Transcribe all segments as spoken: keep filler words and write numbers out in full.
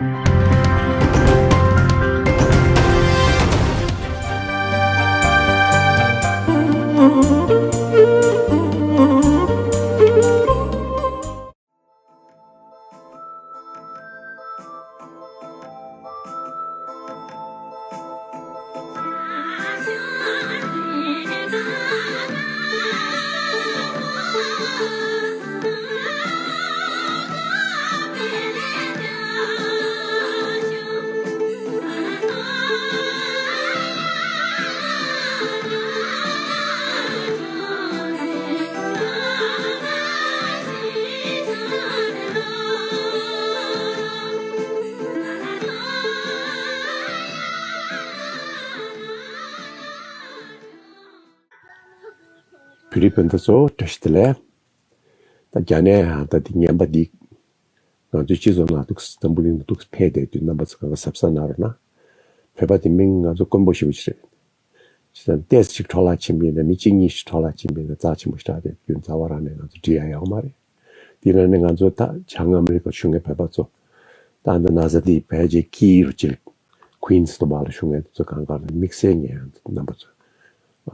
བོད་རིགས་སྤུན་ཟླ་ཚོ་བཀྲ་ཤིས་བདེ་ལེགས། ད་རྒྱ་ནས་ད་འདི་ངན་པ་འདི་ང་ཚོའི་སྤྱི་ཚོགས་ནང་འདུག་འཛམ་བུ་གླིང་ལ་འདུག་འཕེལ་བསྡད་དུས་རྣམ་པ་ཚོ་གང་ག་གཟབ་གཟབ་གནང་རོགས་གནང་། བོད་པ་དེ་མིང་ང་ཚོ་དཀོན་པོ་ཞེ་པོ་ཅིག་རེད། བྱས་ཙང་ཏོག་ཙམ་ཅིག་འཕྲོ་བརླག་ཕྱིན་པ་ཡིན་ན། མི་གཅིག་གཉིས་ཤིག་འཕྲོ་བརླག་ཕྱིན་པ་ཡིན་ན་རྩ་ཆེན་པོ་ཞེ་དྲག་རེད། རྒྱུ་རྩ་བ་རང་ནས་ང་ཚོ་འགྲིག་ཡ་ཡོད་མ་རེད། དེ་ནང་ནས་ང་ཚོ་ད་བྱང་ཨ་མི་རི་ཀ་བཞུགས་མཁན་བོད་པ་ཚོ། ད་ཨ་ནི་ན་ཚ་འདི་བས་རྗེས་ཀྱི་རུ་ཅིག་ཀུན་སི་དུ་བ་ལ་བཞུགས་མཁན་དེ་ཚོ་གང་ག་ལ་དམིགས་བསལ་ངས་རྣམ་པ་ཚོ་ཨ་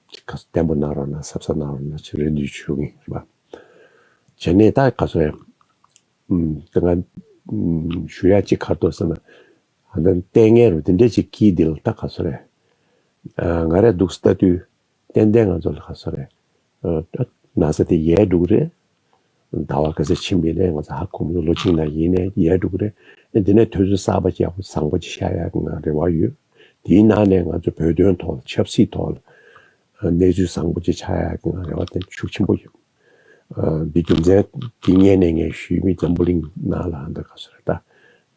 ཁ་བརྟན་པོ་གནང་རོགས་གནང་། གཟབ་གཟབ་གནང་རོགས་གནང་ཅེས་རེ་འདུན་ཞུ་གི་ཡིན། རེད་པ། བྱས་ནས་ད་ག་ཚོད་རེད། ཨུམ། ད་ང་ཨུམ་ཞུ་ཡ་གཅིག་ག་རེ་འདུག་ཟེར་ན། ཨ་ནི་ལྟས་ངན་རུ་དེ་འདྲས་ཅིག་གིས་འདི་ལ་ད་ག་ཚོད་རེད། ཨ་ང་རས་འདུག་སེ་ལྟ་དུས་ཏན་ཏན་ང་ཚོ་ལ་ག་ཚོད་རེད། ཨ་ན་ཚ་དེ་ཡལ་འགྲོ་གི་རེད། ཟླ་བ་ག་ཚོད་ཕྱིན་པ་ཡིན་ནའི་ང་ཚོ་ཧ་གོ་མི་འདུག་ལོ་གཅིག་ནང་ཡིན་ནའི་ཡལ་འགྲོ་གི་རེད། ཨ་འདི་ནས་དུས་ཚོད་གསར་པ་ཅིག་ཡག་པོ་བཟང་པོ་ཅིག་ཤར་ཡག་གི་ང་རེ་བ་ཡོད། དེའི་ནང་ནས་ང་ཚོ་བོད་དོན་ཐོག་ལ་ཆབ་སྲིད་ཐོག་ལ་གནས་ཚུལ་བཟང་པོ་ཅིག་ཆགས་ཡག་གི་ང་རེ་བ་དེ་ཤུགས་ཆེན་པོ་ཡོད། ཨ་འདི་རྒྱུ་མཚན་འདི་ངས་ནས་ངས་ཞུས་མི་འཛམ་བུ་གླིང་ནང་ལ་འདི་ག་ཚོད་རེད་ད།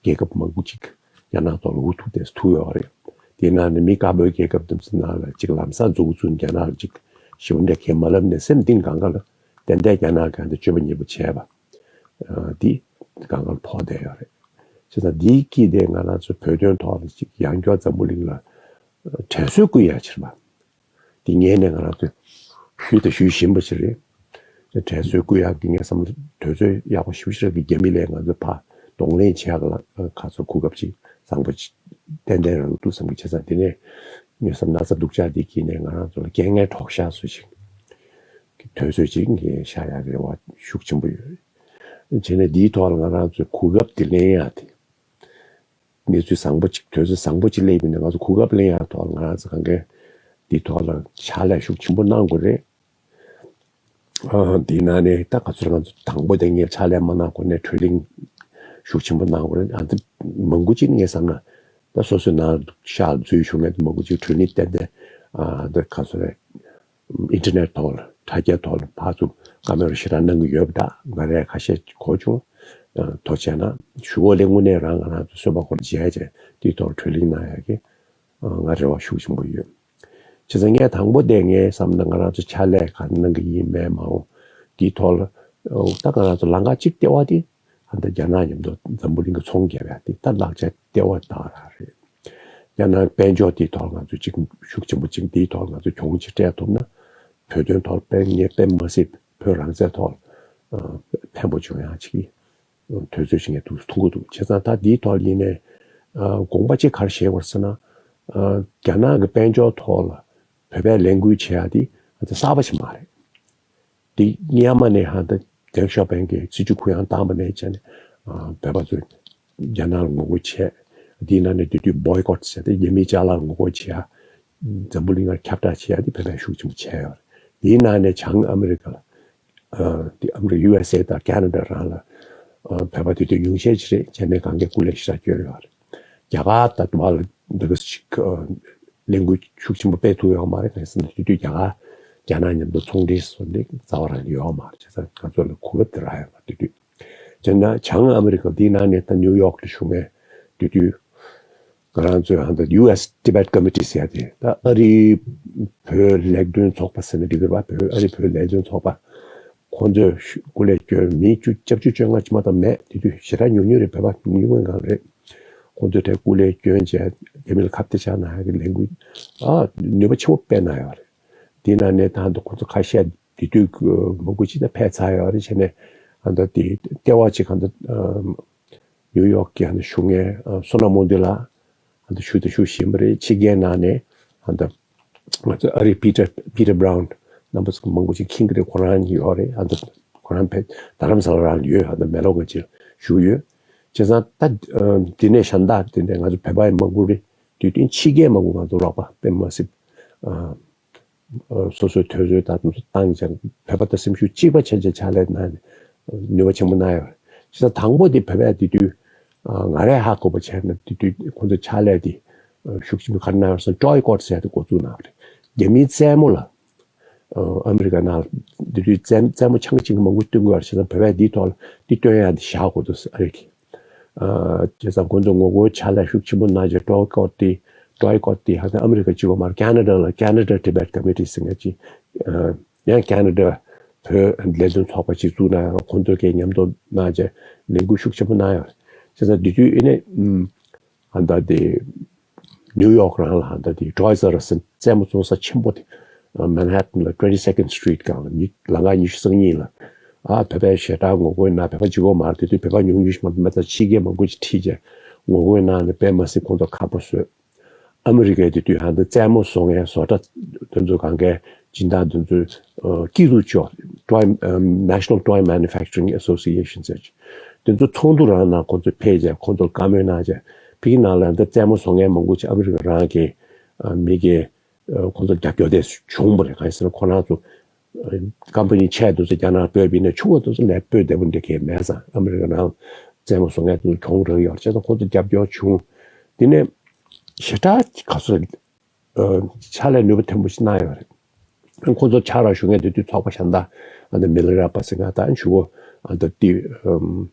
རྒྱལ་ཁབ་མང་པོ་ཅིག་རྒྱ་ནག་ཐོག་ལ་འུ་ཐུག་དེ་ཐུག་ཡོད་རེད། དེ་ནང་ནས་མི་དཀར་པོའི་རྒྱལ་ཁབ་དེ་ཚོ་ནང་ལ་ཅིག་ལམ་སང་མཛུབ་གུ་བཙུགས་རྒྱ་ནག་ལ་ཅིག་ཞེ་པོ་འདྲ་གས་མ་ལབ་ནས་སེམས་གཏིང་གང་ག་ལ་ཏན་ཏན་རྒྱ་ནག་གི་འདི་སྤྱོད་པ་ཉེས་པོ་བྱས་པ་འདི་གང་ག་ལ་ཕོག་བསྡད་ཡོད་རེད། བྱས་ཙང་འདིའི་དཀྱིལ་དེ་ང་རང་ཚོ་བོད་དོན་ཐོག་ལ་ཅིག་ཡང་བསྐྱར་འཛམ་བུ་གླིང་ལ་དྲན་གསོ་བསྐུལ་ཡ་ཕྱིར་པ། དེ་ངས་ནས་ང་རང་ཚོས་ཞུས་དང་ཞུ་བཞིན་པ་ཞིག་རེད། དྲན་གསོའི་བསྐུལ་ཡག་གི་ངས་བསམ་བློ་དུས་ཚོད་ཡག་པོ་ཞེ་པོ་ཞིག་རག་གི་རྒྱ་མི་ལས་ང་ཚོས་ཕར་གདོང་ལེན་བྱེད་ཡག་ལ་ཁ་ཚོ་གོ་སྐབས་ཅིག་བཟང་པོ་ཅིག་ཏན་ཏན་རག་འདུག་བསམ་གི། བྱས་ཙང་དེ་ནས་དངོས་སུ་ན་ཚ་སྡུག་ཅག་འདི་གིས་ནས་ང་རང་ཚོ་ལ་རྐྱེན་ངན་གྲོགས་ཤག་བཟོ་ཞིག་གི་དུས་ཚོད་ཅིག་ངས་ཤར་ཡག་གི་རེ་བ་ཤུགས་ཆེན་པོ་ཡོད། བྱས་ནས་འདིའི་ཐོག་ལ་ང་རང་ཚོས་གོ་སྐབས་དེ་ལེན་ཡག་དེ། གནས་ཚུལ་བཟང་པོ་ཅིག་དུས་ཚོད་བཟང་པོ་ཅིག་སླེབས་པ་ཡིན་ན་ང་ཚོ་གོ་སྐབས་ལེན་ཡག་ཐོག་ང་རང་ཚོ་གང་གས་འདི་ཐོག་ལ་ཕྱག་ལས་ཤུགས་ཆེན་པོ་གནང་དགོས་རེད། ཨ་འདི་ནང་ནས་ད་ག་ཚོད་ང་ཚོ་དང་པོ་དེ་ངས་ཕྱག་ལས་མ་གནང་གོང་ནས་བགྲོ་གླེང་ཤུགས་ཆེན་པོ་གནང་དགོས་རེད། ཨ་འདི་མང་པོ་ཅིག་ངས་བསམ་ན་ད་སོ་སོའི་ནང་ཤག་འཛུལ་བྱུང་མེད་མང་པོ་ཅིག་བགྲོ་གླེང་ཏན་ཏན་ཨ་འདི་ག་ཚོད་རེད། ཨིན་ཊར་ནེཊ་ཐོག་ལ་དྲ་རྒྱའི་ཐོག་ལ་ཕར་ཚུར་བཀའ་མོལ་ཞེ་དྲག་གནང་གི་ཡོད་པ་འདྲ། ང་རས་ཁ་ཤས་གོ་བྱུང་། ཨ་ཐུགས་རྗེ་གནང་། ཞུ་བ་ལས་དངོས་གནས་རང་ང་རང་ཚོ་སོན་པ་སྐོར་མཇལ་བྱས་དེའི་ཐོག་ལ་བགྲོ་གླེང་གནང་ཡག་གི་ཨ་ང་རེ་བ་ཤུགས་ཆེན་པོ་ཡོད། བྱས་ཙང་ངས་དང་པོ་དེ་ངས་བསམ་ན་ང་རང་ཚོ་ཕྱག་ལས་ག་གནང་གི་ཡིན་མེད་མ་འོང་། དེའི་ཐོག་ལ་ཨོ་ད་ང་རང་ཚོ་ལམ་ཁ་གཅིག་ལྟེ་བ་དེ་ཨ་ད་རྒྱ་ནག་མཉམ་དུ་འཛམ་བུ་གླིང་གི་ཚོང་རྒྱབ་ཡག་དེ་ད་ལག་ཆ་ལྟེ་བ་ད་རང་རེད། ཡང་ན་དཔལ་འབྱོར་དེའི་ཐོག་ང་ཚོས་ཅིག་ཤུགས་ཆེན་པོ་ཅིག་དེའི་ཐོག་ང་ཚོས་གྱོང་ཅིག་སྤྲད་ཐུབ་ན། བོད་དོན་ཐོག་དཔེ་ངས་དཔེ་མ་སྲིད་བོད་རང་བཙན་ཐོག་ཨ་ཕན་པོ་བྱུང་ཡག་ཅིག་གི་དུས་ཚོད་ཅིག་ངས་འདུག་མཐོང་གི་འདུག་བྱས་ཙང་ད་དེའི་ཐོག་ཡིན་ནའི་ཨ་དགོངས་པ་ཅིག་ག་རེ་བཞེས་དགོས་ཟེར་ན། ཨ་རྒྱ་ནག་གི་དཔལ་འབྱོར་ཐོག་ལ་བོད་པས་ལས་འགུལ་བྱེད་ཡག་དེ་ང་ཚོ་གསར་པ་ཞིག་མ་རེད། འདི་སྔོན་མ་ནས་ཧ་ད་ཏེང་ཞའོ་ཕིང་གིས་སྲིད་ཇུས་གུ་ཡངས་བཏང་བ་ནས་བྱས་ནས་ཨ་བོད་པ་ཚོས་རྒྱ་ནག་ལ་ངོ་རྒོལ་བྱས། འདིའི་ནང་ནས་དེ་དུས་བོའི་ཀོཊ་ཟེར་ཏེ་རྒྱ་མིའི་ཅ་ལག་ལ་ངོ་རྒོལ་བྱེད་ཡ། འཛམ་བུ་གླིང་ལ་ཁྱབ་བསྒྲགས་བྱེད་ཡ་དེ་བོད་པས་ཤུགས་ཆེན་པོ་བྱས་ཡོད་རེད། དེའི་ནང་ནས་བྱང་ཨ་མི་རི་ཀ་ལ་ཨ་དེ་ཨ་མི་རི་ཀ་ཡུ་ཨེས་ཨེ་དང་ཁེ་ན་ཌ་རང་ལ་ཨ་བོད་པ་དེ་དུས་ཉུང་ཤས་ཅིག་རེད། བྱས་ནས་གང་གས་སྐུ་ལས་ཞེ་དྲག་བསྐྱོན་ཡོད་རེད། རྒྱ་གར་ད་དུ་བ་ལ་འདི་ག་ཅིག་ཨ་ལས་འགུལ་ཤུགས་ཆེན་པོ་སྤེལ་ཐུབ་ཡོད་མ་རེད། གང་ཡིན་ཟེར་ན་དེ་དུས་རྒྱ་གར་རྒྱ་ནག་མཉམ་དུ་ཚོང་འབྲེལ་བཟོ་འདི་རྩ་བ་རང་ཡོད་མ་རེད། བྱས་ཙང་ང་ཚོ་ལ་གོ་སྐབས་དེ་རག་ཡོད་མ་རེད། དེ་དུས་བྱས་ན་བྱང་ཨ་མི་རི་ཀ་འདིའི་ནང་ནས་ད་ནིའུ་ཡོག་ཏུ་བཞུགས་མཁན་དེ་དུས་ང་རང་ཚོའི་ཧ་ད་ཡུ་ཨེས་ཊི་བེཊ་ཀོ་མི་ཊི་ཟེར་ཡ་དེ་ད་ཨ་རིའི་བོད་ལས་དོན་ཚོགས་པ་ཟེར་ན་འགྲིག་གི་རེད་པ། བོད་ཨ་རིའི་བོད་ལས་དོན་ཚོགས་པ། ཁོང་ཚོས་སྐུ་ལས་བསྐྱོན་མི་བཅུ་བཅུ་བཅོ་ལྔ་ཅིག་མ་གཏོགས་མེད། དེ་དུས་ཞེ་དྲག་ཉུང་ཉུང་རེད། བོད་པ་ཉུང་ཉུང་གང་རེད། ཁོང་ཚོས་དེ་སྐུ་ལས་བསྐྱོན་བྱས་རྒྱ་མི་ལ་ཁ་གཏད་བཅག་གནང་ཡག་གི་ལས་འགུལ་ཨ་ནུས་པ་ཆེན་པོ་སྤེལ་གནང་ཡོད་རེད། དེ་ནང་ནས་ད་ལྟ་ཁོང་ཚོ་ཁ་ཤས་དེ་དུས་མང་པོ་ཅིག་ད་ཕེབས་ཚར་ཡོད་རེད། བྱས་ནས་ཨ་ད་དེ་ལྟེ་བ་ཅིག་གང་ད་ ནིའུ་ཡོག་གི་ཧ་ད་ཞུ་མཁན་སོ་ན་མོན་དི་ལགས་ཧ་ད་ཞུ་དང་ཞུ་བཞིན་པ་རེད། ཕྱི་རྒྱལ་ནང་ནས་ཧ་ད་ང་ཚོ་ཨ་རི་པི་ཊར་པི་ཊར་བྷ་རའུན་རྣམ་པ་ཚོ་མང་པོ་ཅིག་མཁྱེན་གྱི་རེད། ཁོ་རང་ཡོད་རེད། ཨ་ད་ཁོ་རང་ཕེབས་རྡ་རམ་ས་ལ་རང་ཡོད། ཨ་ད་མེ་ལོ་ང་ཅིག་བཞུགས་ཡོད། བྱས་ཙང་ད་འདི་ནས་གཞན་དག་དེ་འདྲ་ང་ཚོ་བོད་པ་ཡང་མང་པོ་རེད། དུས་སྟོན་ཕྱི་རྒྱལ་མང་པོ་ང་ཚོ་རོགས་པ་དཔེ་མ་སྲིད་སོ་སོའི་དུས་ཚོད་ད་དུང་བཏང་ཀྱང་བོད་པ་དང་སེམས་ཤུགས་གཅིག་པ་བྱས་བྱས་ཕྱག་ལས་གནང་ནས་ནུས་པ་ཆེན་པོ་གནང་ཡོད་རེད། བྱས་ཙང་དང་པོ་དེ་བོད་པས་དེ་དུས་ང་རས་ཧ་གོ་བ་བྱས་ན་དེ་དུས་ཁོང་ཚོ་ཕྱག་ལས་དེ་ཤུགས་ཆེན་པོ་ག་རེ་གནང་ཡོད་ཟེར་ན་ཀྲོའི་ཀོཌ་ཟེར་ཡ་དེ་འགོ་བཙུགས་གནང་བ་རེད། རྒྱ་མིའི་རྩེད་མོ་ལ་ཨ་མི་རི་ཀ་ནང་འདི་དུས་རྩེད་རྩེད་མོ་ཆང་ཆིང་མང་པོ་སྟོན་གྱི་ཡོད་རེད། བྱས་ཙང་བོད་པས་འདིའི་ཐོག་ལ་འདི་སྟོན་ཡ་འདི་བཞག་དགོས་འདུག་ཨ་རི་གིས། བྱས་ཙང་ཁོང་ཚོ་ངོ་རྒོལ་ཕྱག་ལས་ཤུགས་ཆེན་པོ་གནང་རྗེས་ཀྲོའི་ཀོཌ་འདི་ཀྲོའི་ཀོཌ་འདི་ཧ་ད་ཨ་མི་རི་ཀ་གཅིག་པོ་མ་རེད། ཁེ་ན་ཌ་ལ་ཁེ་ན་ཌ་ཊི་བེཊ་ཀོ་མི་ཊི་ཟེར་མཁན་ཅིག་ཡང་ཁེ་ན་ཌ་བོད་ལས་དོན་ཚོགས་པ་ཅིག་བཙུགས་གནང་ཡོད་རེད། ཁོང་ཚོ་གིས་མཉམ་དུ་གནང་རྗེས་ལས་འགུལ་ཤུགས་ཆེན་པོ་གནང་ཡོད་རེད། བྱས་ཙང་འདི་དུས་ཨེ་ནས་ཨ་ད་དེ་ནིའུ་ཡོག་རང་ལ་ཧ་ད་དེ་ཊོའི་ཛ་ཨར་ཨས་རྩེད་མོ་བཙོང་ས་ཆེན་པོ་དེ་མན་ཧ་ཊན་ལ་ཊུ་ཝེན་ཊི་སེ་ཀོན་སི་ཊི་རིཊ་སྒང་ལ་ཉི་ལམ་ཁ་ཉི་ཤུ་རྩ་གཉིས་ལ་ཨ་བོད་པའི་ཞེ་དྲག་ངོ་རྒོལ་གནང་། བོད་པ་གཅིག་པོ་མ་རེད། དེ་དུས་བོད་པ་ཉུང་ཉུང་ཞིག་མ་གཏོགས་མེད། ད་ཕྱི་རྒྱལ་མང་པོ་ཞིག་ཁྲིད་བྱས་ངོ་རྒོལ་གནང་ནས་དཔེ་མ་སྲིད་ཁོང་ཚོ་ཁག་པོ་བཟོས། ཨ་མི་རི་ཀས་དེ་དུས་ཧ་ད་རྩེད་མོ་བཟོ་མཁན་བཟོ་གྲྭ་དེ་ཚོ་གང་གའི་སྦྱིན་བདག་དེ་ཚོ་ཨ་སྐྱིད་སྡུག་ཆོག Toy- ཨམ་National Toy Manufacturing Association ཟེར་གྱི་དེ་ཚོ་ཚོགས་འདུ་རང་ནང་ཁོང་ཚོ་ཕེབས་བྱས་ཁོང་ཚོར་བཀའ་མོལ་གནང་བྱས་ཕ་གི་ནང་ལ་ད་རྩེད་མོ་བཟོ་མཁན་མང་པོ་ཅིག་ཨ་མི་རི་ཀ་རང་གི་ཨ་མི་གི་ཨ་ཁོང་ཚོ་རྒྱབ་སྐྱོར་དེ་བྱུང་བ་རེད། གང་ཡིན་ཟེར་ན་ཁོ་རང་ཚོ་ཨ་ཀམ་པ་ནི་ཆེ་དེ་ཚོ་རྒྱ་ནག་སྤོས་པ་ཡིན་ན་ཆུང་བ་དེ་ཚོ་ལས་སྤོས་བདེ་པོ་འདྲ་གང་ཡང་མེད་ཙང་ཨ་མི་རི་ཀ་ནང་རྩེད་མོ་བཟོ་མཁན་དེ་ཚོ་གྱོང་རག་ཡོད་རེད། བྱས་ཙང་ཁོང་ཚོ་རྒྱབ་སྐྱོར་བྱུང་། དེ་ནས་ཞེ་དྲག་ག་ཚོད་ཕྱག་ལས་ནུས་པ་ཐོན་པོ་ཞིག་གནང་ཡོད་རེད། ཁོང་ཚོ་ཕྱག་རོགས་ཞུ་མཁན་དེ་དུས་ཚོགས་པ་གཞན་དག་ཨ་ད་མི་ལ་རས་པ་ཟེར་མཁན་དང་ཞུ་གོ་ཨ་ད་ཏི་ཨམ་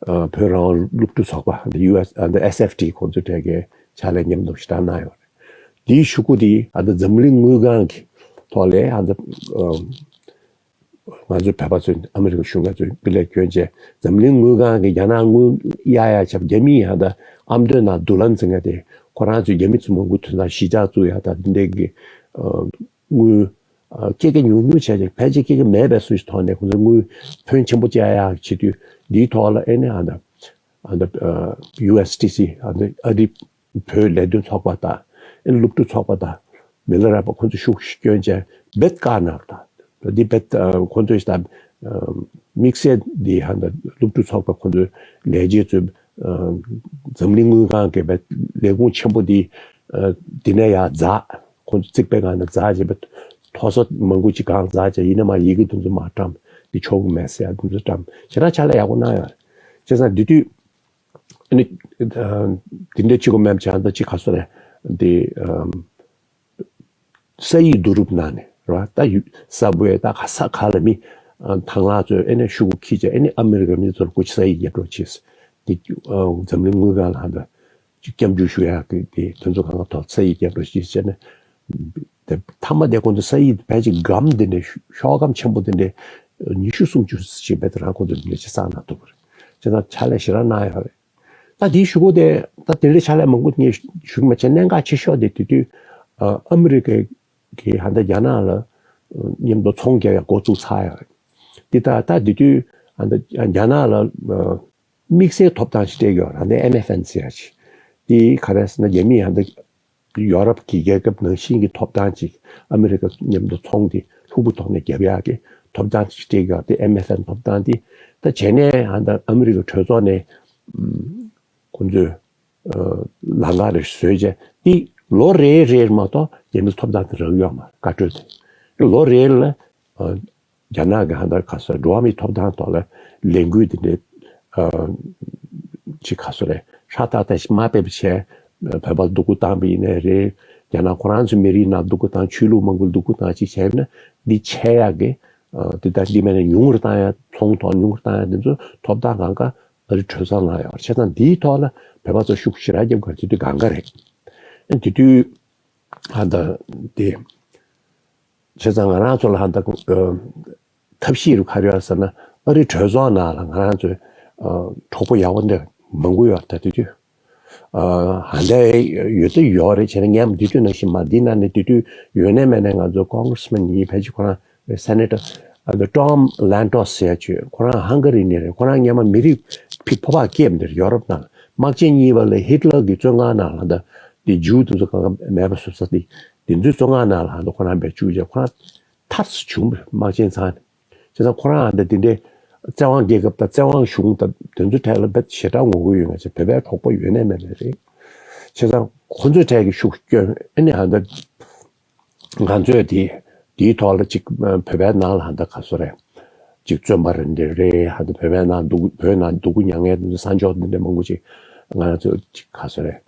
ཨ་བོད་རང་དབང་སློབ་ཕྲུག་ཚོགས་པ་ཨ་ད་ཡུ་ཨེས་ཨ་ད་ཨེས་ཨེཕ་ཊི་ཁོང་ཚོ་གྲས་ཀྱི་ཕྱག་ལས་མཉམ་དུ་ཞེ་དྲག་གནང་ཡོད་རེད། དེའི་ཤོག་གུ་དེ་ཨ་ད་འཛམ་གླིང་དངུལ་ཁང་གི་ཐོག་ལས་ཨ་ད་ཨམ་ང་ཚོའི་བོད་པ་ཚོས་ཨ་མི་རི་ཀ་གཞུང་ང་ཚོས་སྤུས་ལེགས་སྐྱོན་བྱས་འཛམ་གླིང་དངུལ་ཁང་གིས་རྒྱ་ནག་དངུལ་གཡར་ཡ་བྱས་རྒྱ་མི་ཡང་ད་ཨ་མདོའི་ནང་དུ་ལན་ཟེར་མཁན་དེ་ཁོ་རང་ཚོས་རྒྱ་མི་ཚོ་མང་པོ་དོན་དག་གཞིས་ཆགས་བཙུགས་ཡ་ད་འདི་འདྲའི་གི་དངུལ་སྐྱེད་ཀ་ཉུང་ཉུང་བྱས་ཀྱི་ཕལ་ཆེར་སྐྱེད་ཀ་མེད་པའི་བཟོ་ཞིག་ཐོག་ནས་ཁོ་ཚོས་དངུལ་ཕོན་ཆེན་པོ་བཅག་ཡ་བྱེད་དུས་འདིའི་ཐོག་ལ་ཨེ་ནས་ཨ་ད་ཨ་ད་ཡུ་ཨེས་ཊི་སི་ཨ་ད་ཨ་རི་བོད་ལས་དོན་ཚོགས་པ་དང་ཨེ་སློབ་ཕྲུག་ཚོགས་པ་དང་མི་ལ་རས་པ་ཁོང་ཚོ་ཤུགས་ཤུགས་སྐྱོན་བྱས་རྦད་བཀག་གནང་བ་དང་། འདི་རྦད་ཁོང་ཚོས་ད་དམིགས་བསལ་འདི་ཧ་ད་སློབ་ཕྲུག་ཚོགས་པ་ཁོང་ཚོའི་ལས་བྱེད་ཚོས་འཛམ་གླིང་དངུལ་ཁང་གི་རྦད་ལས་ཁུངས་ཆེན་པོ་འདི་འདི་ནས་ཡར་འཛེགས། ཁོང་ཚོ་རྩིག་པའི་སྒང་ནས་འཛེགས་བྱས་པའི་མཐོ་ས་མང་པོ་ཅིག་སྒང་འཛེགས་བྱས་ཡིན་ན་མ་ཡི་གེ་དེ་ཚོ་མར་བཀྲམ། འདི་ཆོག་གི་མེད་ཟེར་ཡ་དེ་ཚོ་བཀྲམ། ཞེ་དྲག་ཕྱག་ལས་ཡག་པོ་གནང་ཡོད་རེད། བྱས་ཙང་འདི་དུས། ཨ་ནི། ཨ་དེ་འདྲ་གཅིག་པོ་མེད་པ་བྱས་ད་ཅིག་ག་ཚོད་རེད། འདི་ཨམ་ས་ཡིག་བསྡུ་རུབ་གནང་ནས་རེད་བ། ད་ཡུ་སབ་ཝེ་ད་ག་ས་ག་ལ་མི་ཨ་དང་བླངས་ཚོས་ཨ་ནི་ཤོག་གུ་ཁྱེར་བྱས་ཨ་ནི་ཨ་མི་རི་ཀ་མི་ཚོར་སྐུ་ས་ཡིག་རྒྱབ་རོགས་བྱེད། འདི་ཨ་འཛམ་གླིང་དངུལ་ཁང་ལ་ཧ་ད་ཅིག་སྐྱབས་འཇུག་ཞུ་ཡག་གི་འདི་དེ་ཚོ་གང་ག་ཐོག་ས་ཡིག་རྒྱབ་རོགས་བྱེད་བྱས་ནས། དེ་མཐའ་མ་དེ་ཁོང་ཚོ་ས་ཡིག་ཕལ་ཆེར་སྒམ་དེ་འདྲ་ཤོག་སྒམ་ཆེན་པོ་དེ་འདྲ་ཉི་ཤུ་སུམ་ཅུ་ཞིག་བེད་རང་ཁོང་ཚོ་འདི་འདྲ་ཅིག་བསགས་གནང་ཐུབ་པ་རེད། བྱས་ཙང་ཕྱག་ལས་ཞེ་དྲག་གནང་ཡོད་རེད། ད་དེའི་གཞུག་གུ་དེ་ད་དེ་འདྲའི་ཕྱག་ལས་མང་པོ་ངས་ཞུ་གི་མ་བྱས། གནད་འགག་ཆེ་ཤོས་དེ་དེ་དུས་ཨ་ཨ་མི་རི་ཀའི་གི་ཧ་ད་རྒྱ་ནག་ལ་མཉམ་དུ་ཚོང་རྒྱག་ཡ་འགོ་བཙུགས་ཚར་ཡོད་རེད། འདི་ད་ད་དེ་དུས་ཨ་ད་རྒྱ་ནག་ལ་དམིགས་བསལ་ཐོབ་ཐང་ཞིག་སྤྲད་ཡོད་རེད། ཨ་ད་ཨེམ་ཨེཕ་ཨེན་ཟེར་ཡ་ཅིག་འདི་ག་རེ་ཟེར་ན་རྒྱ་མི་ཧ་ད་ཡོ་རོབ་ཀྱི་རྒྱལ་ཁབ་ནང་བཞིན་གྱི་ཐོབ་ཐང་ཅིག་ཨ་མི་རི་ཀ་མཉམ་དུ་ཚོང་དེ་ལྷུག་པོ་ཐོག་ནས་རྒྱབ་ཡག་གི་ཐོབ་ཐང་ཅིག་སྤྲད་ཡོད་དེ། ཨེམ་ཨེཕ་ཨེན་ཐོབ་ཐང་དེ་ད་བྱས་ནས་ཨ་ད་ཨ་མི་རི་ཀ་གྲོས་ཚོགས་ནས་ཁོང་ཚོས་ལམ་ཁ་རེ་བཟོས་རྗེས་དེ་ལོ་རེ་རེར་མ་གཏོགས་རྒྱ་མིའི་ཐོབ་ཐང་དེ་རག་ཡོད་མ་རེད། བཀའ་འཁྲོལ་དེ་ལོ་རེ་ལ། རྒྱ་ནག་གི་ཧ་ད་ག་ས་འགྲོ་བ་མིའི་ཐོབ་ཐང་ཐོག་ལ་ལས་འགུལ་འདི་འདྲའི་ཅིག་ག་ས་རེད། ཧྲ་ཏག་ཏག་ཞིག་མ་སྤེལ་བ་བྱས། བོད་པ་སྡུག་པོ་བཏང་བ་ཡིན་ནའི་རེད། རྒྱ་ནག་ཁོ་རང་ཚོའི་མི་རིགས་ནང་སྡུག་པོ་བཏང་། ཆོས་ལུགས་མང་པོ་སྡུག་པོ་བཏང་ཅིག་བྱས་ན་འདི་ཆད་ཡག་གི་འདི་ལྟར་འདི་མེད་ན་ཉུང་རུ་བཏང་ཡ། ཚོང་ཐོག་ཉུང་རུ་བཏང་ཡ་འདི་ཚོ་ཐོབ་ཐང་གང་ག་ཨ་རི་གྲོས་ཚོགས་ནང་ཡོད་རེད། བྱས་ཙང་འདིའི་ཐོག་ལ་བོད་པ་ཚོ་ཤུགས་ཞེ་དྲག་རྒྱབ་དགོས་དེ་དུས་གང་ག་རེད། དེ་དུས་ཧ་ད་དེ། བྱས་ཙང་ང་རང་ཚོ་ལ་ཧ་ད་ཐབས་ཤེས་རུ་ག་རེ་ཡོད་ཟེར་ན་ཨ་རི་གྲོས་ཚོགས་ནང་ལ་ང་རང་ཚོའི་གྲོགས་པོ་ཡག་པོ་འདྲ་མང་པོ་ཡོད་རེད། ད་དེ་དུས་ཧ་ད་ཡོད་དུ་ཡོད་རེད། བྱས་ན་ངས་དེ་དུས་ནང་བཞིན་མ་འདི་ནང་ནས་དེ་དུས་ཡོད་ནའི་མེད་ནའི་ང་ཚོ་ཀོང་གྷི་རེ་སི་མན་ཡིན། ཕལ་ཆེར་ཁོ་རང་སེ་ནེ་ཊར་ ཨ་ནི་ཀྲོམ་ལན་ཏོས་ཟེར་ཡ་ཅིག་ཡོད། ཁོ་རང་ཧང་ག་རི་ནས་རེད། ཁོ་རང་སྔོན་མ་མི་རིགས་ཕྱི་ཕོ་བ་སྐྱེས་པ་འདིར་ཡོ་རོབ་ནང་དམག་ཆེན་གཉིས་པ་ལ་ཧིཊ་ལར་གྱི་བཙོན་ཁང་ནང་ལ་ད་དེ་ཇུའུ་དེ་ཚོ་གང་ག་མེད་པ་བཟོ་ས་དེ་དེ་ཚོའི་བཙོན་ཁང་ནང་ལ་ཧང་ད་ཁོ་རང་བེད་སྤྱོད་བྱས་ཁོ་རང་ཐར་སོང་བྱུང་བ་རེད། དམག་ཆེན་ཚང་ནས། བྱས་ཙང་ཁོ་རང་ད་དེ་འདྲའི་བཙན་དབང་རྒྱལ་ཁབ་དང་བཙན་དབང་གཞུང་དང་དེ་ཚོའི་གྲས་ལ་རྦད་ཞེ་དྲག་ངོ་རྒོལ་ཡོད། ང་ཚོ་བོད་པའི་གྲོགས་པོ་ཡོད་ནས་མེད་ནས་རེད། བྱས་ཙང་ཁོ་ཚོའི་གྲས་ཀྱི་ཤུགས་སྐྱོན་ཨ་ནི་ཧང་ད། ང་ཚོས་དེ་དེའི་ཐོག་ལ་ཅིག་བོད་པའི་ནང་ལ་ཧ་ད་ག་སོ་རེད། ཅིག་བཙོན་པ་རེ་འདྲ་རེད། ཧ་ད་བོད་པའི་ནང་སྡུག་བོད་ནང་སྡུག་གུ་མྱངས་མཁན་དེ་ཚོ་གསར་འབྱོར་འདི་འདྲ་མང་པོ་ཅིག་ང་ཚོ་ཅིག་ག་སོ་རེད།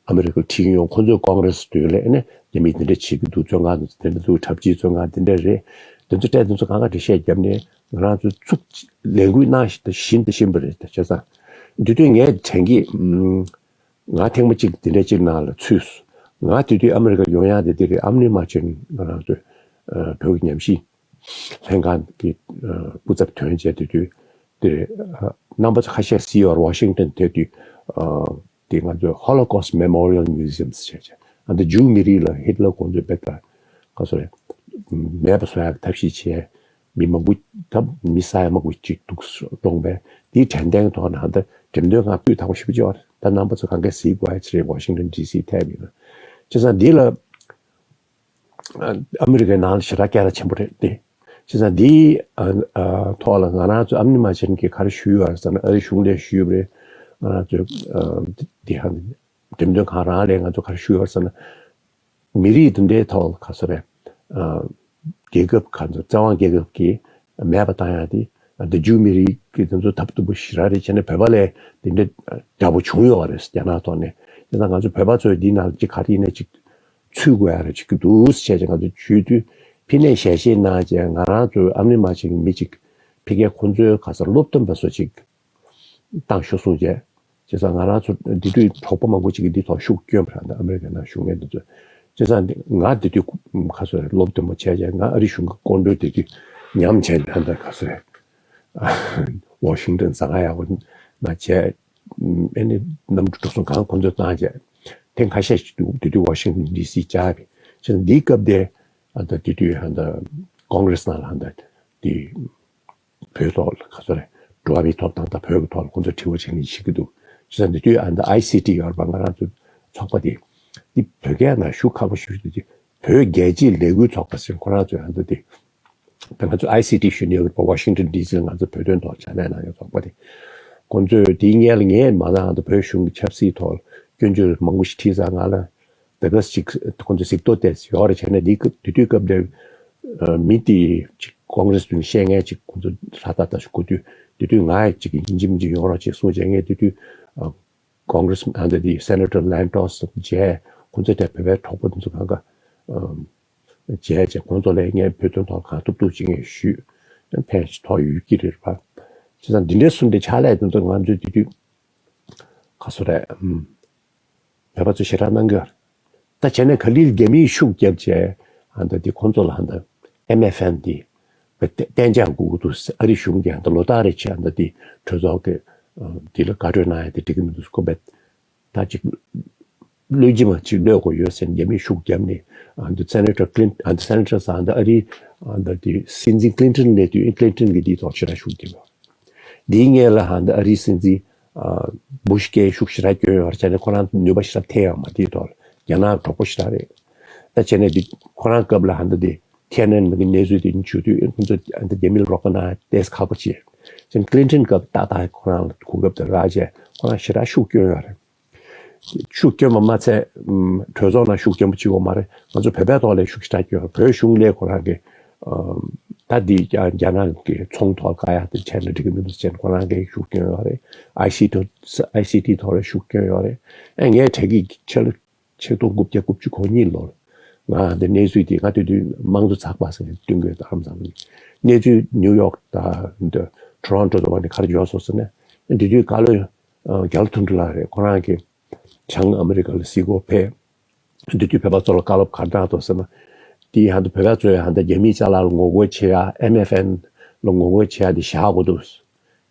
ཨ་མི་རི་ཀར་ཁྲིད་ཡོང་། ཁོ་ཚོས་ཀོང་རེ་སི་དུས་ལ་ཨ་ནི་རྒྱ་མི་འདི་འདྲ་བྱེད་ཀྱི་འདུག་བཙོན་ཁང་དུ་འདི་འདྲ་འདུག་འཁྲབ་ཆའི་བཙོན་ཁང་འདི་འདྲ་རེད། དེ་ཚོ་སྤྲད་དེ་ཚོ་གང་ག་འགྲེལ་བཤད་བརྒྱབ་ནས་ང་རང་ཚོ་ཚུགས་ལས་འགུལ་གནང་བཞིན་དུ་བཞིན་དུ་བཞིན་པ་རེད། བྱས་ཙང་དེ་དུས་ངས་དྲན་གྱི་ང་ཐེངས་མ་གཅིག་དེ་འདྲ་གཅིག་ནང་ལ་ཚུད་སོང་། ང་དེ་དུས་ཨ་མི་རི་ཀར་ཡོང་ཡག་དེ་དེ་རེད། ཨམ་ནི་མ་ཅན་ང་རང་ཚོའི་བོད་ཀྱི་ཉམས་ཞིབ་ལྷན་ཁང་གི་སྐུ་ཚབ་དོན་བྱས་དེ་དུས་དེ་རེད། རྣམ་པ་ཚོ་ཁ་ཤས་གཟིགས་ཡོད་རེད། ཝ་ཤིང་ཊོན་དེ་དུས་དེ་ང་ཚོའི་Holocaust Memorial Museums་བྱས་བྱས་ཨ་ད་ཇུའུ་མི་རིགས་ལ་ཧིཊ་ལར་དགོངས་ཚུལ་དཔེ་ལྟར་ག་སོ་རེད། མེད་པ་བཟོ་ཡག་ཐབས་ཤེས་བྱས། མི་མང་པོ་ད་མི་ས་ཡ་མང་པོ་ཅིག་འདུག་གྲོངས་པས། དེའི་དྲན་རྟེན་ཐོག་ནས་ཧ་ད་འགྲེམས་སྟོན་ཁང་སྤུས་དག་པོ་ཞེ་པོ་ཅིག་ཡོད་རེད། ད་རྣམ་པ་ཚོ་གང་གས་གཟིགས་དགོས་ཡ་ཅིག་རེད། ཝ་ཤིང་ཊོན་ཌི་སི་ཐེབས་ཡིན་ན། བྱས་ཙང་འདི་ལ་ཨ་མི་རི་ཀའི་ནང་ལ་ཞེ་དྲག་སྐད་གྲགས་ཆེན་པོ་རེད་དེ། བྱས་ཙང་འདིའི་ཨ་ཨ་ཐོག་ལ་ང་རང་ཚོ་ཨམ་ནི་མ་ཅན་གྱིས་ག་རེ་ཞུས་ཡོད་རེད་ཟེར་ན། ཨ་རི་གཞུང་ལས་ཞུས་ཡོད་རེད། ང་རང་ཚོའི་ཨ་འདི་ཧ་འགྲེམས་སྟོན་ཁང་རང་ལས་ང་ཚོ་ག་རེ་ཞུས་ཡོད་རེད་ཟེར་ན། མི་རིགས་དེ་འདྲའི་ཐོག་ག་ཚོད་རེད། ཨ་རྒྱལ་ཁབ་ག་ཚོད་བཙན་དབང་རྒྱལ་ཁབ་ཀྱིས་མེད་པ་བཏང་ཡ་དེ་ཨ་ད་ཇུའུ་མི་རིགས་ཀྱི་དེ་ཚོ་ཐབས་སྡུག་པོ་ཞེ་དྲག་རེད། བྱས་ན་བོད་པ་ལས་དེ་འདྲ་འདྲ་པོ་བྱུང་ཡོད་རེད། རྒྱ་ནག་ཐོག་ནས། དེ་ན་ང་ཚོ་བོད་པ་ཚོས་འདི་ནང་ཅིག་ག་རེ་ཡིན་ན་ཅིག་ཚུད་དགོས་ཡ་རེད། ཅིག་གི་འདུག་བྱས་ཙང་ང་ཚོ་ཇུས་དུས་ཕི་ནས་ཞལ་བཞེས་གནང་བྱས་ང་རང་ཚོའི་ཨ་མི་མ་ཅིག་མི་ཅིག་ཕི་གའི་ཁོང་ཚོའི་ག་ཚོད་སློབ་སྟོན་པ་ཚོ་ཅིག་བཏང་ཤོག་གསུངས་བྱས། བྱས་ཙང་ང་རང་ཚོ་འདི་དུས་གྲོགས་པོ་མང་པོ་ཅིག་གིས་འདི་ཐོག་ཤུགས་བསྐྱོན་པ་རེད། ཨ་མི་རི་ཀའི་ནང་བཞུགས་མཁན་འདི་ཚོ། བྱས་ཙང་ང་འདི་དུས་ཁ་སོ་རེ་སློབ་སྟོན་པ་བྱས་བྱས། ང་ཨ་རི་གཞུང་གི་སྐུ་མགྲོན་འདི་དུས་མཉམ་བྱས་ནས་ཨ་འདྲ་ཁ་སོ་རེ་ཝ་ཤིང་ཏོན་ཟ་ཁང་ཡག་པོ་ན་བྱས། ཨ་ནི་གནམ་གྲུ་འགྲོ་སོང་གང་ཁོང་ཚོས་བཏང་བྱས། ཐེངས་ཁ་ཤས་ཤིག་འདུག་དེ་དུས་ཝ་ཤིང་ཏོན་ཌི་སི་བཅར་བས། བྱས་ཙང་འདིའི་སྐབས་དེ་ཨ་འདྲ་དེ་དུས་ཨ་འདྲ་ཀོང་རེ་སི་ནང་ལ་ཨ་འདྲ་དེ། བོད་ཐོག་ལ་ག་ཚོད་རེད། འགྲོ་བ་མིའི་ཐོབ་ཐང་དང་བོད་ཀྱི་ཐོག་ལ་ཁོང་ཚོས་དྲི་བ་དྲིས་ལན་བྱེད་ཀྱི་འདུག་བྱས་ཙང་འདི་དུས་ཨ་འདི་ཨའི་སི་ཊི་ཡོད་རེད་པ། ང་རང་ཚོའི་ཚོགས་པ་དེ། འདི་བོད་སྐད་ནང་ཞུ་ཁག་པོ་ཞུ་ཞུ་དེ། བོད་རྒྱལ་སྤྱིའི་ལས་འགུལ་ཚོགས་པ་ཟེར་ཁོ་རང་ཚོས་ཨ་འདི་དེ། ད་ང་ཚོ་ཨའི་སི་ཊི་ཞུ་ནས་ཡོད་རེད་པ། ཝ་ཤིང་ཊོན་ཌི་སི་ལ་ང་ཚོ་བོད་དོན་ཐོག་ཕྱག་ལས་གནང་ཡོད་ཚོགས་པ་དེ། ཁོང་ཚོས་དེའི་སྔོན་ལ་ངས་མ་ལངས་ཨ་འདི་བོད་གཞུང་གི་ཆབ་སྲིད་ཐོག་སྐྱོན་བརྗོད་མང་པོ་ཞིག་བྲིས་ཚར། ང་ལ། དེ་ག་ཅིག་ཁོང་ཚོ་གཟིགས་རྟོག་ཏོག་ཙམ་ཡོད་རེད། བྱས་ན་འདི་སྐབས་དེ་དུས་སྐབས་དེ་མི་དེ་ཅིག་ཀོང་རེ་སི་དུ་བཤད་མཁན་ཅིག་ཁོང་ཚོ་ཧྲ་ཏག་ཏག་ཞིག་གོ་དུས། དེ་དུས་ང་ཡང་ཅིག་ཡིན་གཅིག་མིན་གཅིག་ཡོང་རོགས་བྱེད་གསུངས་བྱས། ངས་དེ་དུས་ཀོང་རེ་སི་ཨ་འདི་དེ་སེ་ནེ་ཊར་ལན་ཏོས་མཇལ། ཁོང་ཚོ་དེ་བོད་པའི་གྲོགས་པོ་དེ་ཚོ་གང་ག་མཇལ་བྱས། ཁོང་ཚོ་ལ་ངས་བོད་དོན་ཐོག་གང་ཐུབ་ཐུབ་ཅིག་ངས་ཞུས། ཕན་ཞིག་ཐོགས་ཡོད་ཀྱི་རེད་པ། བྱས་ཙང་འདི་འདྲའི་གསུམ་དེ་ཕྱག་ལས་དེ་ཚོ་ང་ཚོས་དེ་དུས་ག་སོ་རེད། བོད་པ་ཚོས་ཞེ་དྲག་གནང་གི་ཡོད་རེད། ད་བྱས་ན་ག་ལེར་རྒྱ་མིས་ཤུགས་བརྒྱབ་བྱས་ཨ་འདྲ་དེ་ཁོང་ཚོ་ལ་ཨ་འདྲ་ཨེམ་ཨེཕ་ཨེན་དེ་གཏན་འཇགས་དགོས་ཀྱི་འདུག་ཨ་རི་གཞུང་གིས་ཨ་འདྲ་ལོ་ལྟར་རེ་བྱས་ཨ་འདྲ་དེ་གྲོས་ཚོགས་ཀྱི་དེ་ལ་བཀའ་འཁྲོལ་གནང་ཡ་དེ་འགྲིག་གི་མི་འདུག་ཁོ་བས་ད་ཅིག་གློད་ཅི་མ་ཅིག་གློད་དགོས་ཡོད་ཟེར་ནས་རྒྱ་མིས་ཤུགས་བརྒྱབ་ནས་ཨ་འདྲ་སེ་ནེ་ཊར་ཀི་ལིན་ཨ་འདྲ་སེ་ནེ་ཊར་ཟེར་ཨ་འདྲ་ཨ་རིའི་ཨ་འདྲ་དེ་སྲིད་འཛིན་ཀི་ལིན་ཊོན་སླེབས་དུས་ཀི་ལིན་ཊོན་གྱིས་དེའི་ཐོག་ཞེ་དྲག་ཤུགས་བརྒྱབ་ཡོད། འདིའི་སྔོན་ལ་ཧ་འདི་ཨ་རིའི་སྲིད་འཛིན་ཨ་བུ་ཤི་སྐད་ཤུགས་ཞེ་དྲག་སྐྱོན་ཡོད་རེད། བྱས་ནས་ཁོ་རང་ནུས་པ་ཞེ་དྲག་ཐེབས་ཡོད་མ་རེད། དེའི་ཐོག་ལ་རྒྱ་ནག་གྲོགས་པོ་ཞེ་དྲག་རེད། ད་བྱས་ནས་འདི་ཁོ་རང་སྐབས་ལ་ཧ་འདི་འདི་ཐེན་ཨན་གི་གནས་ཚུལ་དེ་ཉིད་བྱུང་དུས་ཁོ་ཚོ་ཨ་འདི་རྒྱ་མི་ལ་རོགས་པ་གནང་ཏོག་ཙམ་ཁག་པོ་བྱས། བྱས་ནས་ཀི་ལིན་ཊོན་སྐབས་ཏག་ཏག་ཁོ་རང་ལ་གོ་སྐབས་དེ་རག་བྱས་ཁོ་རང་ཞེ་དྲག་ཤུགས་སྐྱོན་ཡོད་རེད། ཤུགས་སྐྱོན་པ་མ་ཚད་ཨམ་གྲོས་ཚོགས་ནང་ཤུགས་སྐྱོན་པོ་གཅིག་པོ་མ་རེད། ང་ཚོ་བོད་པའི་ཐོག་ལ་ཤུགས་ཞེ་དྲག་སྐྱོན། བོད་གཞུང་ལས་ཁོ་རང་གི་ཨམ་ད་འདི་རྒྱ་རྒྱ་ནག་གི་ཚོང་ཐོག་བཀག་ཡག་དེ་བྱས་ན་འགྲིག་གི་མི་འདུག་ཟེར་ནས་ཁོ་རང་གིས་ཤུགས་སྐྱོན་ཡོད་རེད། ཨའི་སི་ཊི་ཨའི་སི་ཊི་ཐོག་ལ་ཤུགས་སྐྱོན་ཡོད་རེད། ཨ་ངས་དྲན་གི་ཆེད་ལ་ཆིག་སྟོང་དགུ་བརྒྱ་དགུ་བཅུ་གོ་གཉིས་ལོར་ང་འདི་གནས་ཚུལ་དེ་ང་དེ་དུས་དམངས་གཙོ་ཚགས་པར་ཟེར་ནས་བཏོན་གི་ཡོད། ད་ཧམ་བཟང་གི་གནས་ཚུལ་ནིའུ་ཡོག་དང་འདི་ཊོ་རོན་ཊོ་དུ་བ་ནས་ག་རེ་འབྱོར་སོང་ཟེར་ན། འདི་དུས་བཀའ་བློན་ཨ་རྒྱ་ལོ་དོན་གྲུབ་ལགས་རེད། ཁོ་རང་གིས་བྱང་ཨ་མི་རི་ཀ་ལ་གཟིགས་སྐོར་ཕེབས། འདི་དུས་བོད་པ་ཚོ་ལ་བཀའ་སློབ་ག་རེ་གནང་འདུག་ཟེར་ན། དེའི་ཧ་འདི་བོད་པ་ཚོས་ཧ་འདི་རྒྱ་མིའི་ཅ་ལག་ལ་ངོ་རྒོལ་བྱེད་ཡ་ཨེམ་ཨེཕ་ཨེན་ལ་ངོ་རྒོལ་བྱེད་ཡ་འདི་བཞག་དགོས་འདུག་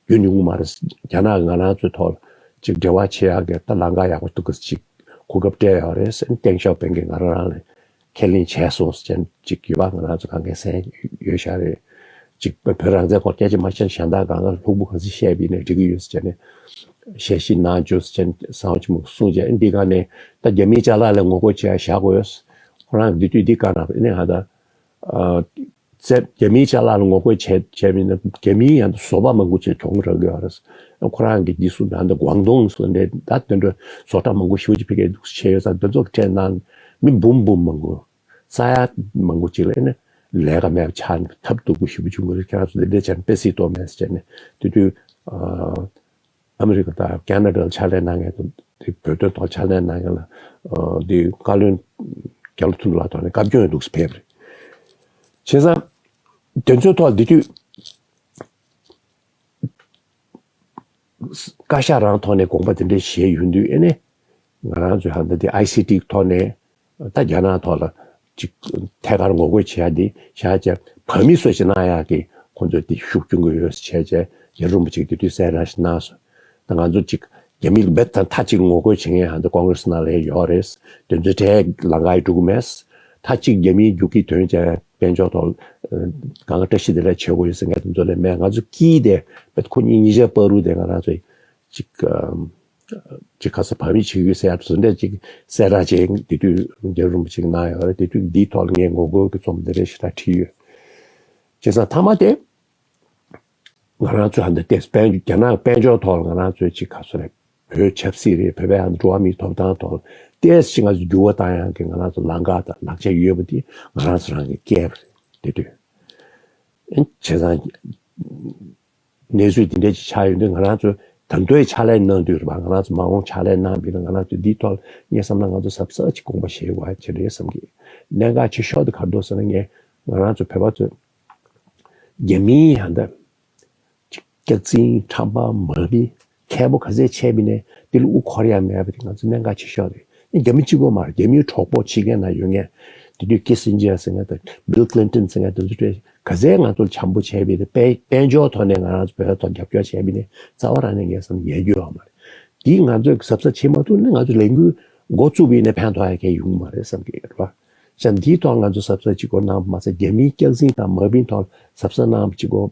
རྒྱུ་ཉུང་མ་རེད། རྒྱ་ནག་གིས་ང་རང་ཚོའི་ཐོག་ལ་ཅིག་འབྲེལ་བ་བྱེད་ཡག་གི་ད་ལམ་ཁ་ཡག་པོ་འདུག་གི་ཅིག་གོ་སྐབས་སྤྲད་ཡོད་རེད་ཟེར་ནས་ཏེང་ཞའོ་ཕིང་གིས་ང་རང་རང་ལ་ཁས་ལེན་བྱས་སོང་ཟེར་ཅིག་ཡོད་པ་ང་རང་ཚོ་གང་གས་གསན་ཡོད་ཤག་རེད། ཅིག་བོད་རང་བཙན་སྐོར་སྐད་ཆ་མ་བཤད་གཞན་དག་གང་ག་ལྷུག་པོ་གང་ཟིག་བཤད་པ་ཡིན་ན་འགྲིག་གི་ཡོད་ཟེར་བྱས་ནས་ཞལ་བཞེས་གནང་བཅུག་ཟེར་བྱས་ནས་གསང་བ་ཆེན་མོ་གསུངས་བྱས། འདི་ག་ནས་ད་རྒྱ་མིའི་ཅ་ལག་ལ་ངོ་རྒོལ་བྱེད་ཡ་བཞག་དགོས་ཡོད། ཁོ་རང་འདི་དུས་འདི་ག་ན་ཨེ་ནས་ཧ་ད། ཨ། རྒྱ་མིའི་ཅ་ལག་ལ་ངོ་རྒོལ་བྱས་བྱས་མིན་ན་རྒྱ་མིའི་ཡང་བཟོ་པ་མང་པོ་ཅིག་གྱོང་རག་གི་ཡོད་རེད། ཁོ་རང་གི་འདི་སུ་ད་ལྟ་ཀོང་ཏུང་སུ་འདྲ་ད་དེ་འདྲ་བཟོ་གྲྭ་མང་པོ་ཞེ་པོ་ཅིག་ཕ་གིར་འདུག་བྱས་ཡོད་ཙང་དེ་ཚོ་གི་གྲས་ནང་མི་འབུམ་འབུམ་མང་པོ་ས་ཡ་མང་པོ་ཅིག་ལ་ཨེ་ནས་ལས་ཀ་མེད་པ་ཆགས་ནས་ཐབས་སྡུག་པོ་ཞེ་པོ་བྱུང་གི་རེད། ཁྱེད་རང་ཚོ་དེ་འདྲ་བྱས་ནས་དཔེ་སྲིད་གཏོང་མེད་ཟེར་བྱས་ནས་དེ་དུས་ཨ། ཨ་མི་རི་ཀ་དང་ཁེ་ན་ཌ་ལ་ཕྱག་ལས་གནང་མཁན་དང་དེ་བོད་དོན་ཐོག་ཕྱག་ལས་གནང་མཁན་ལ་ཨ་དེ་བཀའ་བློན་རྒྱ་ལོ་ཐུབ་ལགས་ཐོག་ནས་བཀའ་བཀྱོན་འདུག་སེ་ཕེབས་རེད། བྱས་ཙང་དེ་ཚོའི་ཐོག་འདི་དུས་བཀའ་ཤག་རང་ཐོག་ནས་དགོངས་པ་དེ་འདྲ་བཞེས་ཡོང་དུས་ཨེ་ནས་ང་རང་ཚོའི་ཧ་ད་དེ་ཨའི་སི་ཊི་ཐོག་ནས། ད་རྒྱ་ནག་ཐོག་ལ་ཅིག་ཐད་ཀར་ངོ་རྒོལ་བྱེད་ཡ་འདི་བཞག་བྱས་བར་མི་སོགས་ཀྱི་གནང་ཡག་གི་ཁོང་ཚོས་འདི་ཤུགས་སྐྱོན་གྱི་ཡོད་ཟེར་བྱས་བྱས་རྒྱ་རིན་པོ་ཆེ་གིས་དེ་དུས་གསལ་བསྒྲགས་ཤིག་གནང་སོང་། ད་ང་ཚོ་ཅིག་རྒྱ་མི་ལ་རྦད་དང་མཐའ་གཅིག་ངོ་རྒོལ་བྱེད་མཁན་ཧ་འདི་ཀོང་གྷི་རེ་སི་ནང་ལ་ཡོད་རེད། དེ་ཚོའི་གྲས་ལང་ཀ་ཡི་འགྲོ་གི་མེད། མཐའ་གཅིག་རྒྱ་མིའི་རྒྱུག་ཁྱི་དོན་བྱས་དཔལ་འབྱོར་ཐོག་གང་ག་བཀྲ་ཤིས་བདེ་ལེགས་བྱེད་དགོས་ཡོད་ཟེར་མཁན་དེ་ཚོ་ལས་མེད། ང་ཚོ་དཀྱིལ་དེ་རྦད་ཁོ་གཉིས་གཉིས་ཆ་བར་དུ་དེ་ང་རང་ཚོ་ཅིག་ཅིག་ཁ་ས་བག་མེད་བྱེད་ཀྱི་ཡོད་ཟེར་ཡ་དེ་ཚོ་འདྲ་ཅིག་གསལ་བསྒྲགས་ཅིག་དེ་དུས་རྒྱ་རིན་པོ་ཆེ་གིས་གནང་ཡོད་རེད། དེ་དུས་འདིའི་ཐོག་ལ་ངས་ངོ་རྒོལ་གྱི་རྩོམ་འདི་འདྲ་ཞེ་དྲག་བྲིས་ཡོད། བྱས་ཙང་མཐའ་མ་དེ་ང་རང་ཚོ་ཧ་འདི་ཏེས་དཔལ་རྒྱ་ནག་དཔལ་འབྱོར་ཐོག་ལ་ང་རང་ཚོའི་ཅིག་ག་ཚོད་རེད། བོད་ཆབ་སྲིད་རེད། བོད་པའི་ཧ་འདི་འགྲོ་བ་མིའི་ཐོབ་ཐང་ཐོག་ལ་ཏེས་ཅིག་ང་ཚོ་འགྱུར་བ་བཏང་ཡག་གི་ང་རང་ཚོ་ལམ་ཁ་དང་ལག་ཆ་ཡོད་པ་དེ་ང་རང་ཚོ་རང་གིས་བསྐྱལ་བ་རེད། དེ་དུས་བྱས་ཙང་། གནས་ཚུལ་འདི་འདྲ་ཅིག་ཆགས་ཡོང་དུས་ང་རང་ཚོས་ད་དུང་ཕྱག་ལས་གནང་དུས་རེད་པ། ང་རང་ཚོ་མ་འོངས་ཕྱག་ལས་གནང་བ་ཡིན་ན་ང་རང་ཚོས་འདིའི་ཐོག་ངས་བསམ་ན་ང་ཚོ་གཟབ་གཟབ་ཅིག་དགོངས་པ་བཞེས་དགོས་ཡ་ཅིག་རེད་བསམ་གི། གནད་འགག་ཆེ་ཤོས་དེ་ག་རེ་འདུག་ཟེར་ན་ངས་ང་རང་ཚོ་བོད་པ་ཚོས་རྒྱ་མིའི་ཧ་འདི་ཅིག་སྐྱག་རྫུན་ཁྲམ་པ་མ་བུ་མཁས་པོ་ག་ཚད་བྱས་པ་ཡིན་ནའི་འདི་ལ་དབུ་འཁོར་ཡ་མེད་པ་དེ་ང་ཚོ་གནད་འགག་ཆེ་ཤོས་རེད། རྒྱ་མི་གཅིག་པོ་མ་རེད། རྒྱ་མིའི་གྲོགས་པོ་ཕྱི་རྒྱལ་ནང་ཡོད་མཁན་དེ་དུས་ཀི་སིན་ཇར་ཟེར་མཁན་དང་བིལ་ཀི་ལིན་ཏོན་ཟེར་མཁན་དེ་ཚོ་གྲས་ག་ཚད་ང་ཚོ་ལ་བྱམས་པོ་བྱས་པ་རེད། དཔལ་དཔལ་འབྱོར་ཐོག་ནས་ང་རང་ཚོ་བོད་ཐོག་རྒྱབ་སྐྱོར་བྱས་པ་ཡིན་ནའི་རྩ་བ་རང་ནས་ངས་བསམ་ཡལ་རྒྱུ་ཡོད་མ་རེད། འདིས་ང་ཚོས་གཟབ་གཟབ་བྱེད་མ་ཐུབ་ན་ང་ཚོ་ལས་འགུལ་འགོ་བཙུགས་པ་ཡིན་ནའི་ཕན་ཐོགས་ཡ་གང་ཡང་ཡོང་གི་མ་རེད་བསམ་གི་ཡོད་རེད་པ། བྱས་ཙང་འདིའི་ཐོག་ང་ཚོ་གཟབ་གཟབ་ཅིག་དགོས་གནང་བ་མ་ཟད་རྒྱ་མིའི་སྐྱག་རྫུན་དང་མ་བུའི་ཐོག་གཟབ་གཟབ་གནང་བ་ཅིག་དགོས།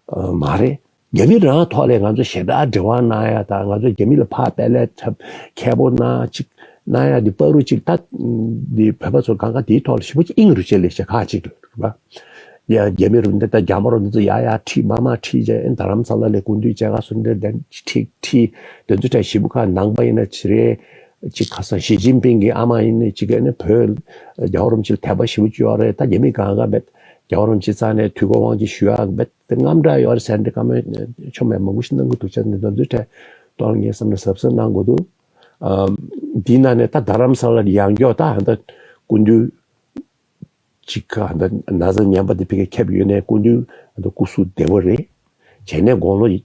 ཨ། མ་རེད། རྒྱ་མི་རང་ཐོག་ལས་ང་ཚོ་ཞེ་དྲག་འབྲེལ་བ་གནང་ཡ་དང་ང་ཚོ་རྒྱ་མི་ལ་ཕར་དཔེ་ལས་འཐབ་མཁས་པོ་གནང་ཅིག་གནང་ཡ་འདི་བར་དུ་ཅིག་ད་འདི་བོད་པ་ཚོ་གང་ག་འདིའི་ཐོག་ལ་ཞེ་པོ་ཅིག་དབྱིངས་རུ་ཅིག་ལས་ཤ་ཁ་ཅིག་རེད་པ། ཡ་རྒྱ་མི་རུ་འདི་ད་རྒྱ་མ་རུ་འདི་ཚོ་ཡ་ཡ་ཁྲིད་མ་མ་ཁྲིད་བྱས་རྡ་རམ་ས་ལ་ལས་སྐུ་མདུན་མཇལ་ཁ་སུ་འདི་འདི་ཁྲིད་ཁྲིད་དེ་ཚོ་ད་ཞེ་པོ་ཁ་ནང་པ་ཡིན་ན་ཅི་རེད། ཅིག་ཁ་སང་ཞི་ཅིན་ཕིང་གི་ཨ་མ་ཡིན་ནི་ཅིག་ཨ་ནི་བོད་རྒྱལ་བ་རིན་པོ་ཆེ་ལ་དད་པ་ཞེ་པོ་ཅིག་ཡོད་རེད། ད་རྒྱ་མི་གང་ག་མེད། རྒྱལ་བ་རིན་པོ་ཆེ་རྩ་ནས་དུས་འཁོར་དབང་ཆེན་ཞུ་ཡག་མེད། དེ་དངངས་སྐྲག་ཡོད་རེད་ཟེར་འདི་བཀའ་མོལ་ཆོ་མེད་མང་པོ་ཞིག་གནང་གི་འདུག་བྱས་ནས་འདི་ཚོའི་གྲས་ཐོག་ངས་བསམ་ན་གཟབ་གཟབ་གནང་དགོས་འདུག་ཨམ། འདི་ནང་ནས་ད་རྡ་རམ་ས་ལ་ཡང་མགྱོགས་ད་ཧ་ད་སྐུ་མདུན་གཅིག་ག་ཧ་ད་ན་ཚ་ངན་པ་འདི་ཕ་གིར་ཁྱབ་ཡོད་ནས་སྐུ་མདུན་ཧ་ད་སྐུ་གཟུགས་བདེ་པོ་རེད། བྱས་ནས་དགུང་ལོ་ཡ་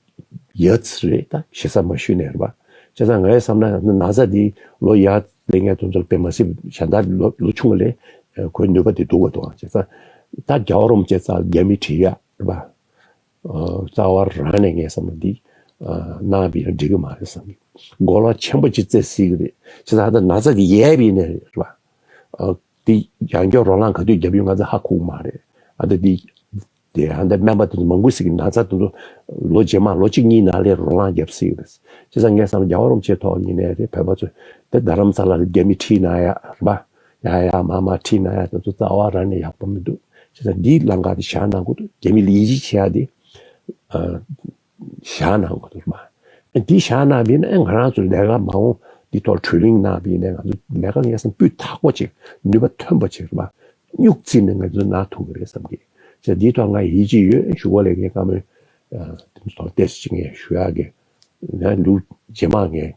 ཙི་རེད། ད་ཞེ་ས་མ་ཞུས་ནས་རེད་པ། བྱས་ཙང་ངའི་བསམ་ན་ན་ཚ་འདི་ལོ་ཡ་ཙི་ལས་ངན་དུ་ཚོར་དཔེ་མ་སྲིད་གཞན་དག་ལོ་ལོ་ཆུང་བ་ལས་ཁོའི་ནུས་པ་འདི་སྡུག་པ་འདུག་ཨང་། བྱས་ཙང་ད་རྒྱལ་བ་རིན་པོ་ཆེ་རྩ་རྒྱ་མི་ཁྲིད་ཡ་རེད་པ། རྩ་བ་རང་ནས་ངས་བསམ་ན་འདི་གནང་བ་ཡང་འགྲིག་གི་མ་རེད་བསམ་གི། མགོ་ལོག་ཆེན་པོ་ཅིག་བཙལ་སྲིད་གི་རེད། བྱས་ཙང་ད་ན་ཚ་གི་ཡལ་བ་ཡིན་ནའི་རེད་པ། འདི་ཡང་བསྐྱར་རོ་ལངས་ག་དུས་བརྒྱབ་ཡོང་ང་ཚོ་ཧ་གོ་གི་མ་རེད། ཨ་ད་འདི་དེ་ཨ་ད་སྨན་པ་དེ་ཚོ་མང་པོ་ཞིག་གིས་ན་ཚ་དེ་ཚོ་ལོ་རྗེས་མ་ལོ་གཅིག་གཉིས་ནང་ལ་རོ་ལངས་བརྒྱབ་སྲིད་རེད། བྱས་ཙང་ངས་བསམ་རྒྱལ་བ་རིན་པོ་ཆེ་ཐོག་ཡིན་ནའི་རེད། བོད་པ་ཚོས་དེ་རྡ་རམ་ས་ལ་ལ་རྒྱ་མི་ཁྲིད་གནང་ཡ་རེད་པ། ཡ་ཡ་མ་མ་ཁྲིད་གནང་ཡ་དེ་ཚོ་རྩ་བ་རང་ནས་ཡག་པོ་མི་འདུག་བྱས་ཙང་འདིའི་ལམ་ཁ་དེ་བཞག་གནང་དགོས་འདུག་རྒྱ་མི་ལ་ཡིད་ཆེས་བྱེད་ཡ་དེ། བཞག་གནང་དགོས་འདུག་མ། འདི་བཞག་གནང་བ་ཡིན་ན་ང་རང་ཚོ་ལས་ཀ་མ་འོངས་འདི་ཐོག་གྲོས་གླེང་གནང་བ་ཡིན་ན་ང་ཚོ་ལས་ཀ་ངེས་སམ་སྤུས་དག་པོ་ཅིག་ནུས་པ་ཐོན་པོ་ཅིག་རེད་པ། སྨྱུག་རྩིས་ནས་ང་ཚོ་གནང་ཐུབ་ཀྱི་རེད་བསམ་གི། བྱས་འདིའི་ཐོག་ང་ཡིད་ཆེས་ཡོད། གཞུག་གུ་ལ་ངས་བཀའ་མོལ་དེ་ཚོ་ཐོག་ཏོག་ཙམ་ཅིག་ངས་ཞུ་ཡག་གི་ང་ལུགས་རྗེས་མ་ངས་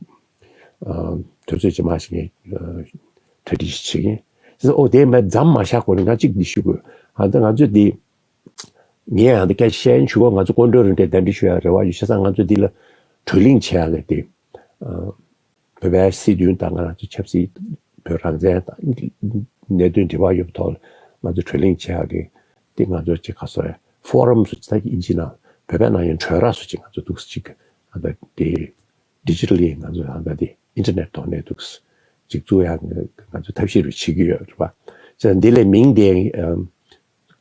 དུས་ཚོད་རྗེས་མ་ཞིག་ངས་གྲ་སྒྲིག་ཞིག་བྱེད་ཀྱིན། བྱས་ཙང་ཨོ་དེ་མ་མཚམས་མ་བཞག་གོང་ནས་ང་གཅིག་འདི་ཞུ་དགོས། ཨ་ད་ང་ཚོས་འདི། ངས་ཡང་འདི་སྐད་ཆ་བཤད་ཡིན་ཞུ་གོ། ང་ཚོ་སྐུ་མགྲོན་རིན་བསྲེལ་གདན་འདྲེན་ཞུ་ཡ་རེ་བ་ཡོད། བྱས་ཙང་ང་ཚོ་འདི་ལ་གྲོས་གླེང་བྱེད་ཡ་གི་དེ། ཨ། བོད་པའི་སྲིད་དོན་དང་ང་རང་ཚོ་ཆབ་སྲིད་བོད་རང་བཙན་དང་གནད་དོན་འབྲེལ་བ་ཡོད་པའི་ཐོག་ལ་ང་ཚོ་གྲོས་གླེང་བྱེད་ཡ་གི་དེ་ང་ཚོ་ཅིག་ག་སོ་རེ་ཕོ་རམ་སུ་ཅིག་ད་ཨིན་ཇི་ནང་བོད་པའི་ནང་ཡང་གྲོས་ར་སུ་ཅིག་ང་ཚོ་འདུག་སུ་ཅིག་ཨ་ད་དེ་ཌི་ཇི་ཊལ་ལི་ང་ཚོ་ཨ་ད་དེ་ཨིན་ཊར་ནེཊ་ཐོག་ནས་འདུག་སུ་ཅིག་བཙུགས་ཡ་ང་ཚོ་ཐབས་ཤེས་རུ་བྱེད་ཀྱི་ཡོད་རེད་པ། བྱས་ཙང་འདི་ལས་མིང་དེ།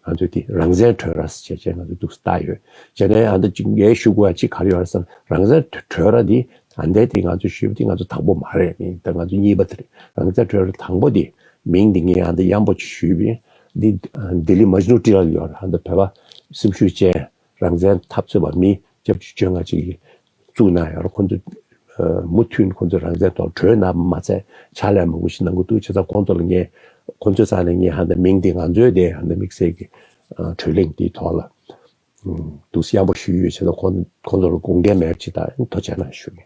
ང་ཚོས་དེ་རང་བཙན་གྲོས་ར་ཟེར་བྱས་བྱས་ང་ཚོས་འདུག་སེ་བཏགས་ཡོད། བྱས་ནས་ཨ་ད་ཅིག་ངས་ཞུ་དགོས་ཡ་ཅིག་ག་རེ་ཡོད་རེད་ཟེར་ན། རང་བཙན་གྲོས་ར་འདི་ཨ་འདས་དེ་ང་ཚོས་ཞུས་པ་དེ་ང་ཚོ་དང་པོ་མ་རེད། ཨ་ནི་ད་ང་ཚོ་གཉིས་པ་དེ་རེད། རང་བཙན་གྲོས་ར་དང་པོ་དེ་མིང་འདི་ངས་ཨ་ད་ཡང་པོ་ཅིག་ཞུས་པ་ཡིན། འདི་ལྡི་ལི་མཇ་ནུ་ཊི་ལ་ཡོད་རེད། ཨ་ད་བོད་པ་སེམས་ཤུགས་ཅན་རང་བཙན་འཐབ་རྩོད་པ་མི་སྐྱབས་བཅོལ་ལྔ་ཅིག་གིས་བཙུགས་གནང་ཡོད་རེད། ཁོང་ཚོ་མུ་མཐུད་ཁོང་ཚོས་རང་བཙན་ཐོག་གྲོས་གནང་བ་མ་ཚད་ཕྱག་ལས་མང་པོ་ཞིག་གནང་གི་འདུག་བྱས་ཙང་ཁོང་ཚོ་ལ་ངས་ཁོང་ཚོའི་རྩ་ནས་ངས་ཧ་ད་མིང་འདི་ང་ཚོའི་དེ་ཧ་ད་དམིགས་བསལ་གྱི་གྲོས་གླེང་འདིའི་ཐོག་ལ་འདུག་སེ་ཡང་པོ་ཞུས་ཡོད། བྱས་ཙང་ཁོང་ཁོང་ཚོ་ལ་དགོངས་འགལ་མེད་པ་ཅིག་དང་ཐུགས་རྗེ་གནང་ཞུ་གི།